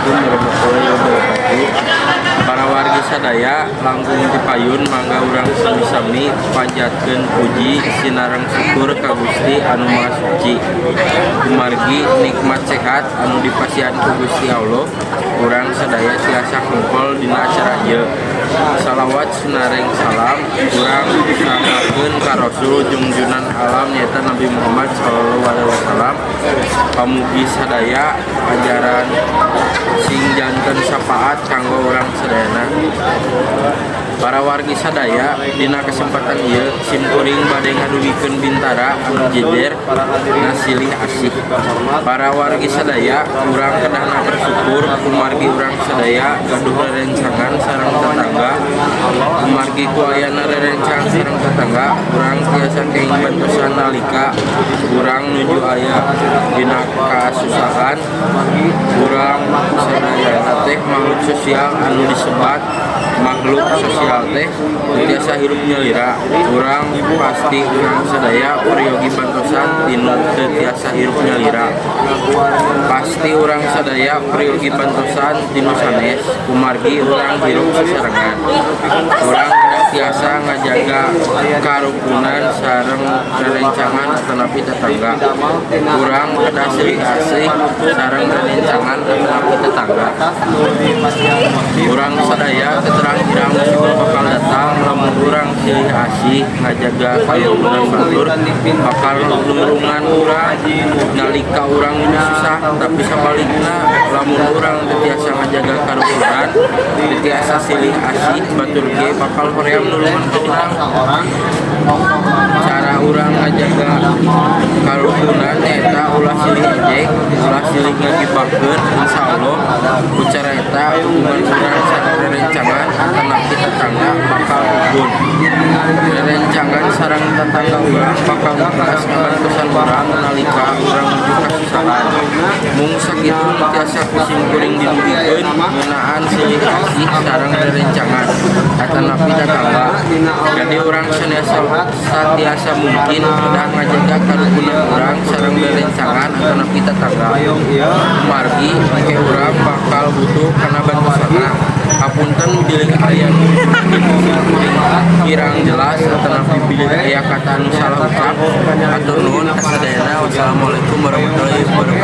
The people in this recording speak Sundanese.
Assalamualaikum warahmatullahi wabarakatuh. Para wargi sadaya, langkung ti payun mangga urang sami-sami panjatkeun puji sinareng syukur ka Gusti anu Maha Suci. Kumargi nikmat sehat anu dipasihan ku Gusti Allah, urang sadaya tiasa kumpul dina acara ieu. Salawat sinareng salam urang usahakeun ka Rasul junjunan alam, nyaeta Nabi Muhammad sallallahu alaihi wasallam. Pamugi sadaya ajaran sing janten syafaat kanggo urang sadayana. Para wargi sadaya, dina kesempatan ieu sim kuring bade ngadugikeun bintara anu jejer na silih asih. Para wargi sadaya, urang kedahna bersyukur kumargi urang sadaya gaduh rerencangan sareng tetangga. Kumargi ku ayana rerencangan sareng tetangga, urang tiasa kenging bantosan nalika urang nuju aya dina kasusahan. Urang sadayana teh makhluk sosial, anu disebat makhluk sosial teh tiasa hirup nyalira. Urang pasti urang sadaya peryogi bantosan tinu teu tiasa hirup nyalira. Pasti urang sadaya peryogi bantosan tinu sanes, kumargi urang hirup sasarengan. Urang kedah tiasa ngajaga karukunan sareng rerencangan atanapi tetangga. Urang kedah silih asih sareng rerencangan atanapi tetangga. Urang sadaya teu terang iraha musibah bakal datang. Lamun urang silih asih ngajaga karukunan batur, bakal nulungan urang nalika urang susah. Tapi sabalikna, lamun urang teu tiasa ngajaga karukunan, teu tiasa silih asih, batur ge bakal hoream nulungan ka urang. Cara urang ngajaga karukunan nyaeta ulah silih ejek, ulah silih ngagibahkeun. Insyaallah ku cara eta hubungan urang sareng rerencangan atanapi tetangga bakal rukun. Rerencangan sareng tetangga urang bakal ikhlas ngabantosan urang nalika urang nuju kasusahan. Mung sakitu nu tiasa ku sim kuring didugikeun ngeunaan silih asih sareng rerencangan atanapi tetangga. Jadi urang satiasa mungkin kedah ngajaga karukunan urang sareng rerencangan atanapi tetangga, margi engke urang bakal butuh kana bantosanna. Hapunten bilih aya nu sim kuring kirang jelas atanapi bilih aya kata anu salah ucap. Hatur nuhun kasadayana. Wassalamualaikum warahmatullahi wabarakatuh.